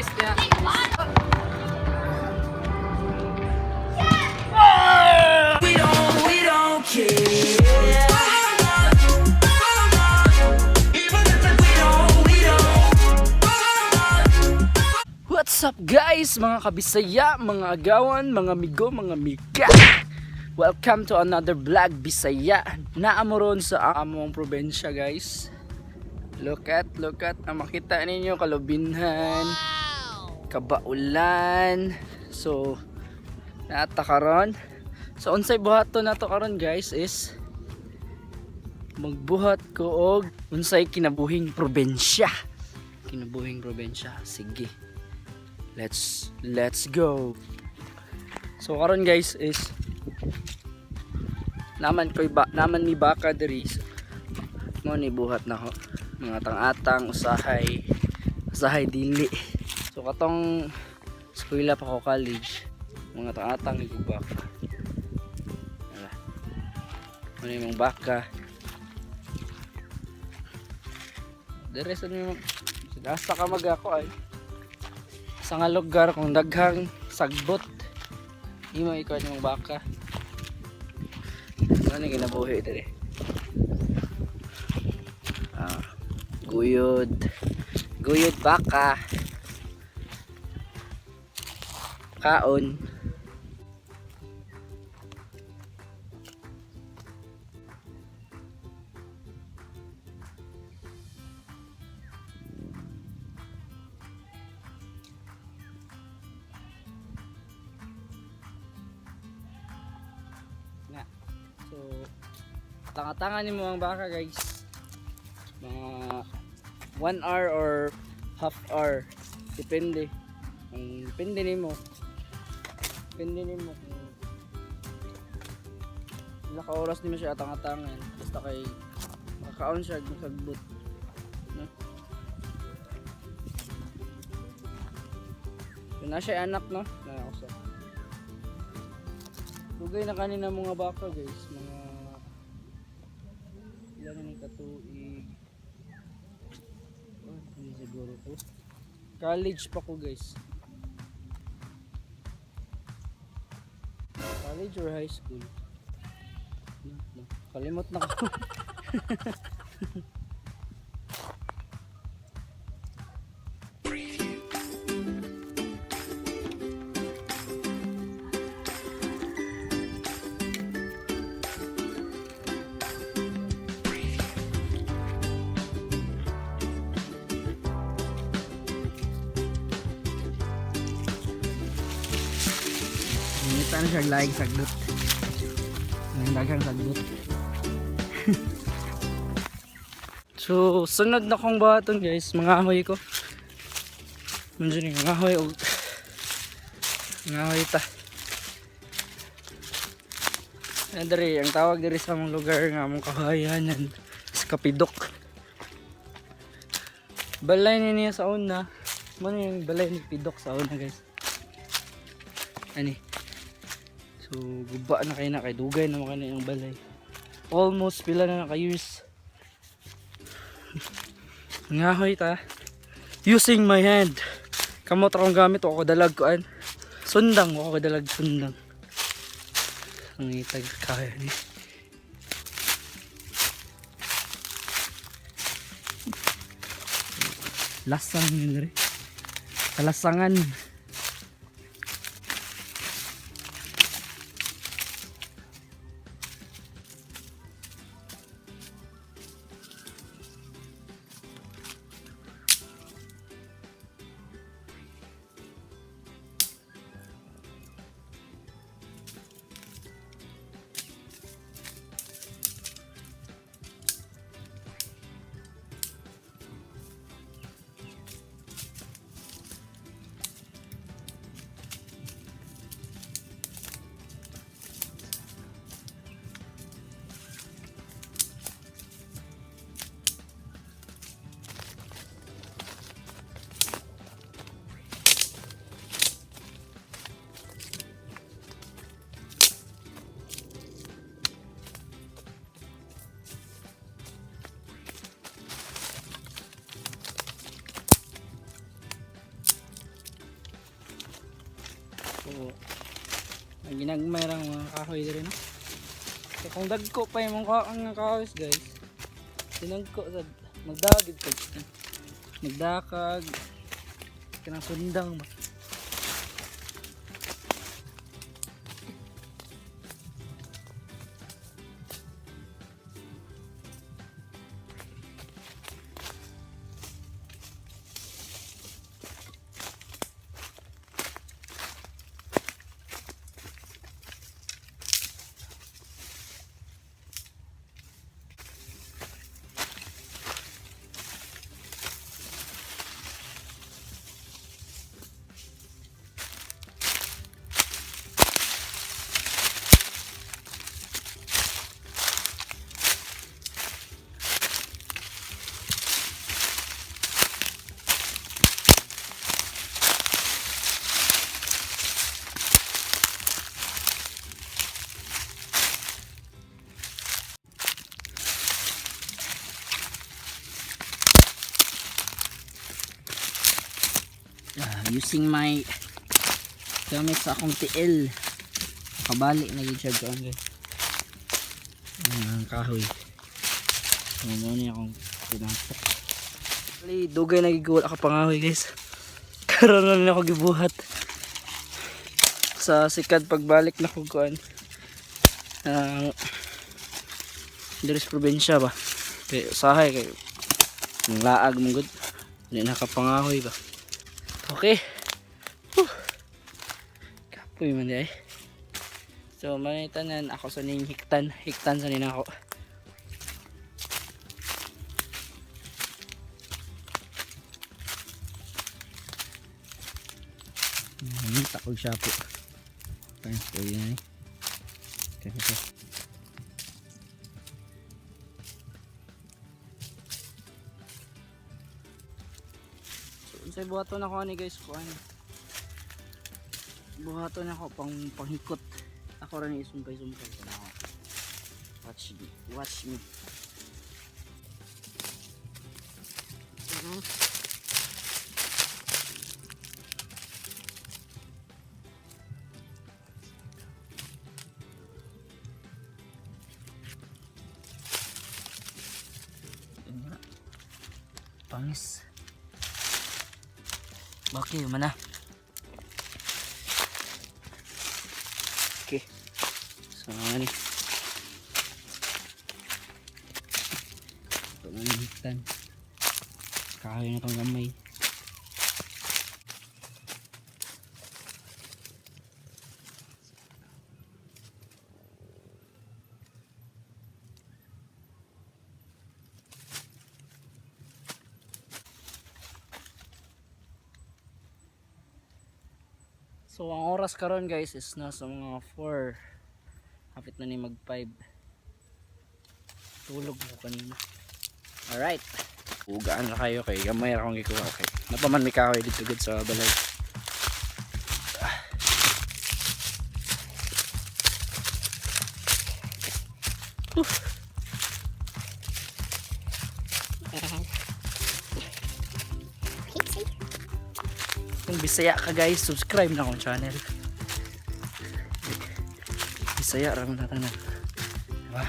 Guys, kaya We don't care. Even if we don't, we don't. What's up, guys? Mga kabisaya, mga agawan, mga migo, mga mika. Welcome to another vlog Bisaya. Naamo ron sa among probensya, guys. Look at, ang makita ninyo kalubinhan, kabaulan. So, naata karon. So, unsay buhaton nato karon, guys, is magbuhat ko og unsay kinabuhing probensya. Kinabuhing probensya. Sige. Let's go. So karon, guys, is naman koy ba naman mi baka diri. So, mo ni buhat na ko mga tang-atang, usahay usahay dili. So katong eskwela pa ko, college, mga tang-atang ni kog baka. Ala. Mo ni mong baka. Dire sa mi, asa ka mag ako ay sa nga lugar kung daghang sagbot, imo ikaw imong baka. Ano ginabuhi diri? Ah, guyod guyod baka, kaon. Nga, so tanga-tanga nimo ang baka, guys, mga 1 hour or half hour, depende kung depende nimo kung pila ka oras nimo siya atang-atangan, basta kay makakaon siya og sagbot, no? So na siya anak, no, na ako sa dugay na kanina mga baka, guys, mga ilan na ni katuig. Oh, hindi siguro ko college pa ko, guys, college or high school, no. Kalimot na ko. Ngita na siya laing sagbot. Ang daghang sagbot. So, sunod na kong buhaton, guys, mangahoy ko. Mandiyan yung ngahoy og ngahoy ta. Yan diri, ang tawag diri sa among lugar nga among kahayanan sa Kapidok. Balay ni niya sa una. Mao yung balay ni Pidok sa una, guys. Ani. So, guba na kayo na kay dugay na man yung balay. Almost pila na naka years. Ngahoy ta. Using my hand. Kamot akong gamit ako dalag kuan. Sundang ako dalag sundang. Ang itag kaya ni. Lasang yun rin. Kalasangan. So, ang ginagmay ra mga kahoy diri, no? So, kung dagko pa yung mga ang kahoy, guys, tinagko sa magdagid kag magdakag kanang sundang ba. Ah, using my gamit sa akong tiil. Kabali na gid siya doon, guys. Ang kahoy. So, mo ni akong pinapok. Ali, dugay na gid ko wala ka pangahoy, guys. Karon na ako gibuhat. Sa sikad pagbalik na ko kuan. Ang diri sa probinsya ba. Kay usahay kay ang laag mo gud. Hindi na kapangahoy ba. Okay. Whew. Kapoy man di ay. So, manay tanan ako sa ning hiktan, hiktan sa nin ako. Takog siya po. Thanks po yun eh. Okay, okay. So, unsay buhaton ako ani, guys, kuan. Buhaton ako pang panghikot. Ako ra ni isumpay-sumpay sa ako. Watch me. Watch me. Yun nga. Pangis. Okay, man na. Okay. So, ano ni? Ito na ni hiktan. Kahoy na itong gamay. So ang oras karon, guys, is nasa mga 4. Hapit na ni mag 5. Tulog ko kanina. Alright. Ugaan na kayo kay gamay ra akong gikuha. Okay. Napaman may kahoy dito gud sa balay. Ah. Whew. Kung Bisaya ka, guys, subscribe na akong channel. Bisaya ra man tanan. Diba?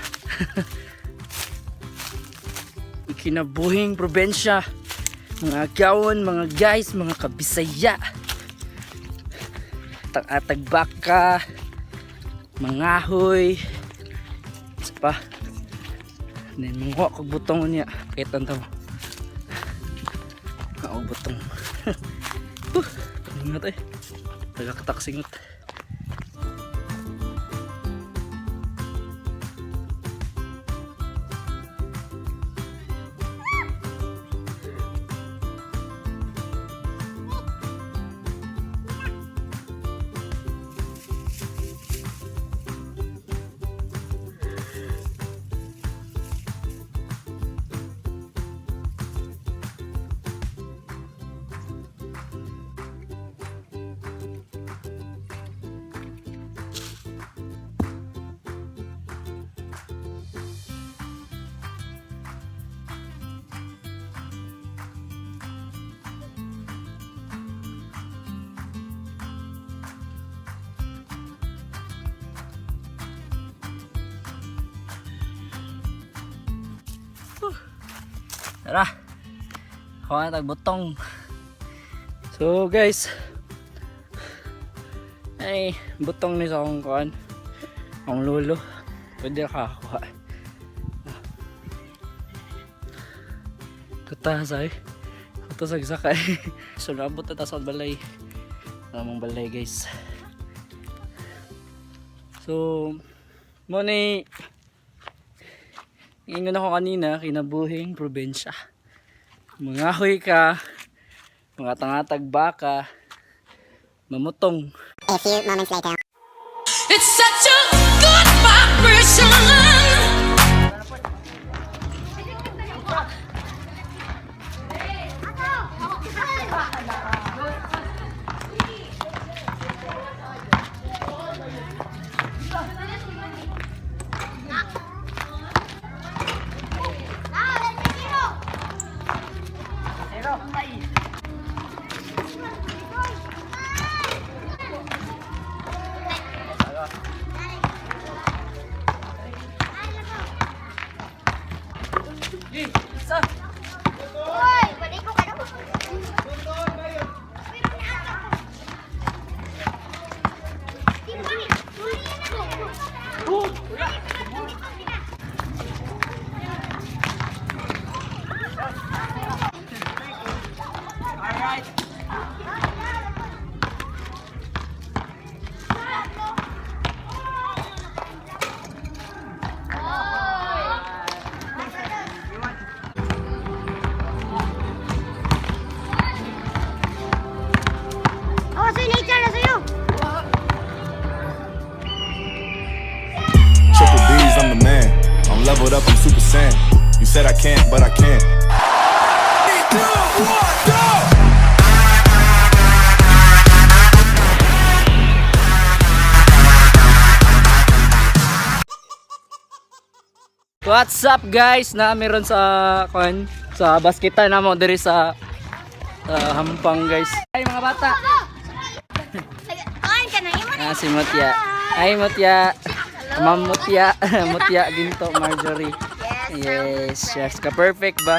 Ikinabuhing probensya. Mga gawon, mga guys, mga kabisaya. Tag-atag baka, mangahoy. Isa pa. Then manguha kog butong niya. Kita ta mo. Ako butong. Ingat eh. Tagakatak singot. Tara. Kuha na tag butong. So guys, ay butong ni sa akong kuan. Ang lolo. Pwede na kakakuha. Kuta say. Kuta sa sakay. So naabot na ta sa balay. Among balay, guys. So mo ni ingon ako kanina, kinabuhing probinsya. Mangahoy ka, mga tangatag baka, mamutong. A few moments later. It's such a good vibration. Uy, balik ko ka na. Oh, soy nature na sa'yo. Triple B's, I'm the man. I'm leveled up, I'm super saiyan. You said I can't, but I can. What's up, guys? Na meron sa kuan sa basketan namo diri sa Hampang, guys. Ay, mga bata. Kain ka na, imo na. Ah, si Mutya. Ay, Mutya. Ma'am Mutya. Mutya Ginto Marjorie. Yes. Ka perfect ba?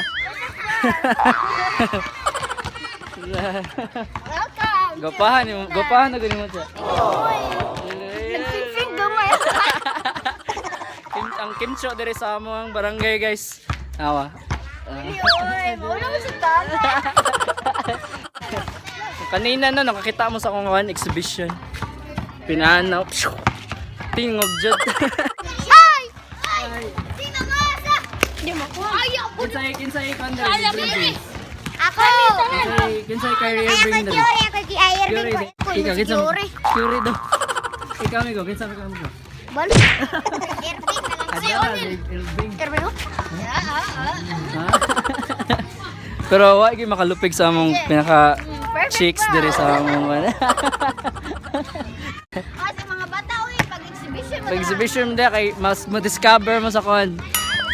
Welcome. Gopahan mo, gopahan na gani Mutya. Nagsingsing gamay. Kim, ang kimcho diri sa among barangay, guys. Awa. Ah. Uy, mauna mo sa tala. Kanina no, nakakita mo sa akong one exhibition. Pinanaw. Tingog jud. Ay! Ay! Sino ka sa? Di mo ko. Ay, ako. Kinsay kinsay kon diri. Ako. Kinsay kinsay Kyrie Ay, ako Irving diri. Kyrie, ako si Irving ko. Ako Ikaw si kinsa Kyrie. Kyrie do. Ikaw amigo, kinsa ka amigo? Balo. Irving na lang. Si Adara, O'Neal. Irving. Irving. Oh. Ha? Pero wa gyud makalupig sa among pinaka chicks diri sa among ano. Ah, sa mga bata, uy, pag exhibition mo. Pag exhibition mo kay mas ma-discover mo sa kon.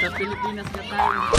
Sa Pilipinas ka tayo.